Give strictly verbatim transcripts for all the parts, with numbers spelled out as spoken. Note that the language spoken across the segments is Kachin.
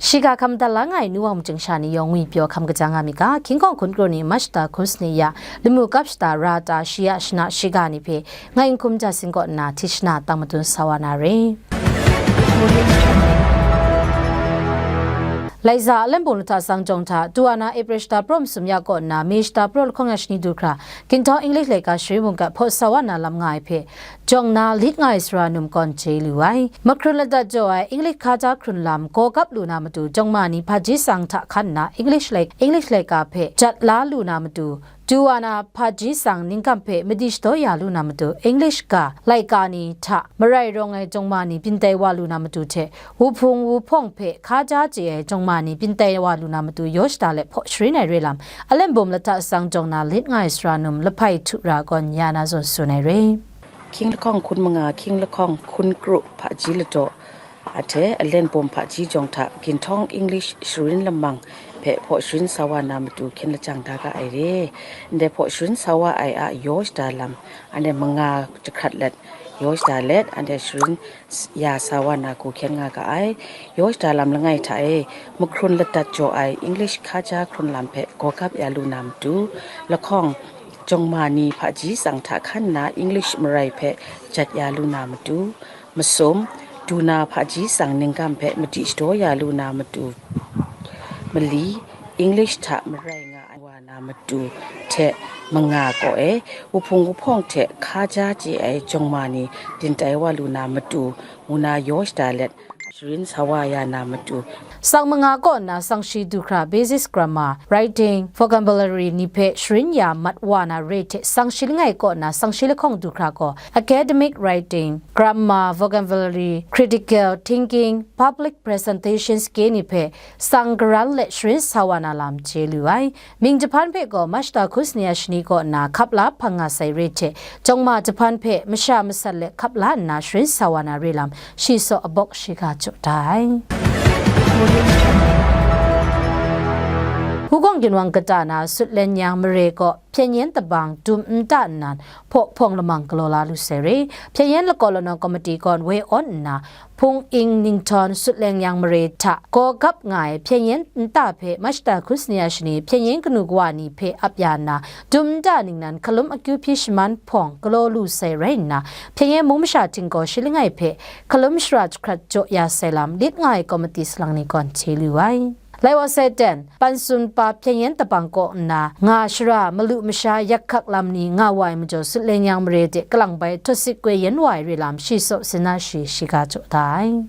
Shiga hkam madat la nga ai nu wa mungchying sha ni yawng ngwi pyaw hkam kaja nga mi ga, King Hkawng Hkun Kru ni March da hku sani ya lamu kap shata ra ta shi ya shana shiga ni hpe ngai N Hkum Ja Sing kaw nna hti shana tang madun sa wa na re. Laiza a Len Bum lahta tsang jawng hta, Tuwana April shata praw masum ya kaw nna May shata praw lahkawng ya shani du hkra, Ginhtawng English laika sharin mungkan hpaw sa wa na lam nga ai hpe, jawng na lit nga ai sara num kawn chye lu ai. Mahkrun ladat jaw ai English hkaja hkrun lam gaw gap lu na matu, jawng ma ni hpaji tsang hta hkan nna English lai-, English laika hpe jat la lu na matu, Tuwana hpaji tsang ningkam hpe madi shadaw ya lu na matu, English ga laika ni hta marai rawng ai jawng ma ni byin tai wa lu na matu hte, wuhpung wuhpawng hpe hkaja chye ai jawng ma ni byin tai wa lu na matu yaw shada let hpaw sharin ai re lam, a Len Bum lahta tsang jawng na lit nga ai sara num Lahpai Htu Ra gawn ya na zawn tsun ai re. King lahkawng hkun manga, King lahkawng hkun kru hpaji ladaw, a hte a Len Bum hpaji jawng hta, Ginhtawng English sharin lamang hpe hpaw sharin sa wa na matu hkyen lajang da ga ai re. Ndai hpaw sharin sa wa ai a yaw shada lam, anhte manga jahkrat let yaw shada let, anhte sharin s-, ya sa wa na hku hkyen nga ga ai. Yaw shada lam langai hta e, mahkrun ladat jaw ai English hkaja hkrun lam hpe gaw gap ya lu na matu, lahkawng jawng ma ni hpaji tsang hta hkan nna English marai hpe jat ya lu na matu, masum, Tuwana hpaji tsang ningkam hpe madi shadaw ya lu na matu, mali, English hta marai nga ai wa na matu hte manga kaw e, wuhpung wuhpawng hte hkaja chye ai jawng ma ni byin tai wa lu na matu, ngu na yaw shada let, sharin sa wa ya na matu. Tsang manga kaw nna tsang shi du hkra basic grammar, writing, vocabulary ni hpe sharin ya mat wa na re hte, tsang shi langai kaw nna tsang shi lahkawng du hkra gaw academic writing, grammar, vocabulary, critical thinking, public presentation sake ni hpe tsang karan let sharin sa wa na lam chye lu ai. Mying jahpan hpe gaw March da hku sani ya shani kaw nna hkap la hpang nga sai re hte, jawng ma jahpan hpe masha masat let hkap la nna sharin sa wa na re lam, shi saw abawk shiga jaw da ai. Wukawng ginwang kata na Sutlen Yang mare kaw Hpyen Yen Tabang dum nta nnan hpaw hpawng lamang galaw la lu sai re. Hpyen Yen lakaw lanau komiti gawn woi awn nna, Hpung Ing Ninghtawng Sutlen Yang mare hta gaw gap nga ai Hpyen Yen nta hpe March da hku sani ya shani Hpyen Yen kanu kawa ni hpe ap ya nna, dum nta ningnan hkalum akyu hpyi shaman hpawng galaw lu sai rai nna, Hpyen Yen mung masha htinggaw shi langai hpe hkalum shara jahkrat jaw ya sai lam lit nga ai komiti salang ni gawn chye lu ai. Lai wa sai ten, Pansun pa Hpyen Yen Tabang kaw nna nga shara malu masha yak hkak lam ni nga wa ai majaw, Sutlen Yang mare de kalang bai htaw sit koi yen wa ai re lam, shi saw sin na shi shiga jaw da ai.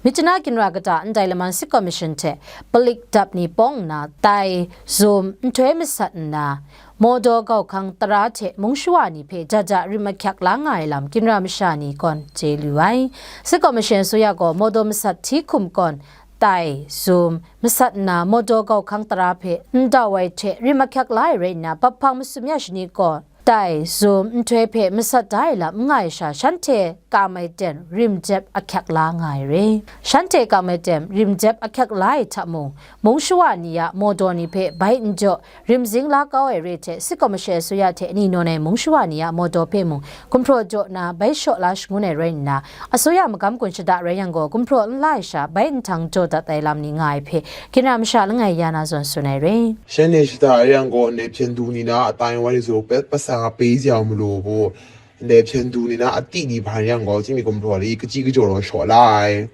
Myitkyina ginra kata ndai laman Sit Commission hte palik dap ni pawng nna tai, zum, nhtoi masat nna, Mawdaw gauhkang tara hte mung shawa ni hpe ja ja rim ahkyak la nga ai lam ginra masha ni gawn chye lu ai. Sit Commission asuya gaw Mawdaw masat hti hkum gawn tai, zum, masat nna Mawdaw gauhkang tara hpe ndau ai hte rim ahkyak la ai rai nna, bap hpang masum ya shani gaw tai, zum, nhtoi hpe masat da ai lam n nga ai sha, shanhte kam ai ten rim jep ahkyak la nga ai re. Shanhte kam ai ten rim jep ahkyak la ai hta mung, mung shawa ni a mawdaw ni hpe bai n jaw, rim zing la kau ai re hte, Sit Commission asuya hte ni nawn ai mung shawa ni a mawdaw hpe mung gumhpraw jaw nna bai shaw la shangun ai rai nna, asuya magam gun shada rai yang gaw, gumhpraw n la ai sha bai nhtang jaw dat ai lam ni nga ai hpe, ginra masha langai ya na zawn tsun ai re. Shanhte shada rai yang gaw, ndai hpyen du ni na a tai wa ni zaw pet pasa pe ya malu bu, ndai hpyen du ni na a ti ni hpan yang gaw, chimi gumhpraw ni kaji kajaw rawng shaw la ai.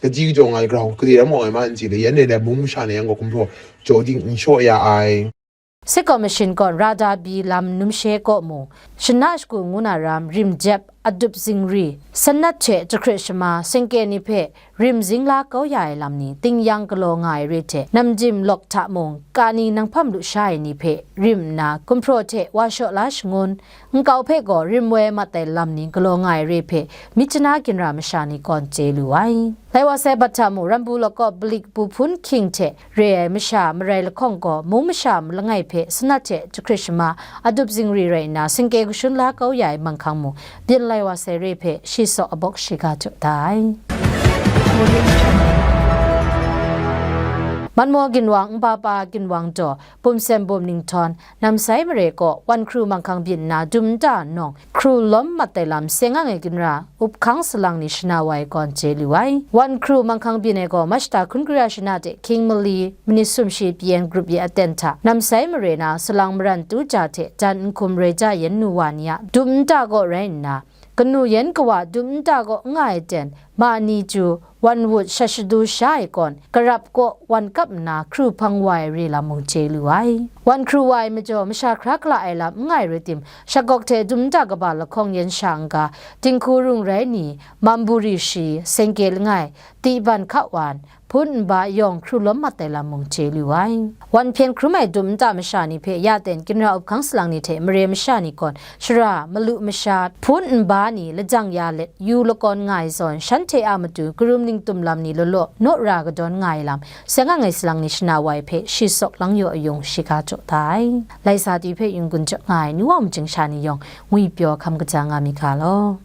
Kaji kajaw nga ai grau, kade ram awng ai ma n chye le, yan dai dai mung masha ni yang gaw gumhpraw jaw ding n shaw ya ai. Sit Commission gawn Rada Bi lam numshe kaw mung, shana shagu ngu na ram, rim jep, adup zingri, sanat hte jahkrit shama, singke ni hpe rim zing la kau ya ai lam ni, ting yang galaw nga ai re hte, namjim lawk hta mung, kani nanghpam lusha ai ni hpe rim nna, gumhpraw hte wa shaw la shangun, nkau hpe gaw rim woi mat ai lam ni galaw nga ai re hpe, Myitkyina ginra masha ni gawn chye lu ai. Lai wa sai bat hta mu, Rambu lakaw Balik Buhpun Hking hte re ai masha marai lahkawng gaw, mung masha langai hpe sanat hte jahkrit shama, adup zingri rai nna, singke kashun la kau ya ai manghkang mung, byin lai wa sai re hpe, shi saw abawk shiga jaw da ai. Manmaw ginwang, Npapa ginwang daw, Bumsem Bum Ninghtawng, Namsai mare kaw wan hkru manghkang byin nna dum nta nawng hkru lawm mat ai lam seng ang ai ginra up hkang salang ni shana wa ai kawn chye lu ai. Wan hkru manghkang byin ai gaw Mashta hkun kara shana de Hkying Mali, Minit Sumshi P N Group ye aten hta Namsai mare na salang maran tu ja hte dan nhkum rai ja yen nu wa ni a dum nta kaw rai nna, kanu yan kawa dum nta kaw n nga ai ten, ma ni chyu, wan wut shat shadu sha ai kawn, karap kaw wan kap nna hkru hpang wa ai re lam mung chye lu ai. Wan hkru wa ai majaw, masha hkra kala ai lam n nga ai rai tim, shakawk hte dum nta kaba lahkawng yan sha n-ga, dinghku rung rai ni, mamburi shi, sengke langai, tiban hka wan, hpun nba yawng hkru lawm mat ai lam mung chye lu ai. Wan hpyen hkrum ai dum nta masha ni hpe ya ten ginra up hkang salang ni hte mare masha ni kawn, shara, malu masha, hpun nba ni lajang ya let, yu lakawn nga ai zawn, shanhte a matu karum ningtum lam ni law law naw ra kadawn nga ai lam, seng ang ai salang ni shana wa ai hpe shi sawk lang yaw ayung shiga jaw da ai. Lai sa ti hpe yunggun jaw nga ai nu wa majing sha ni yawng, ngwi pyaw hkam kaja nga mi ga law.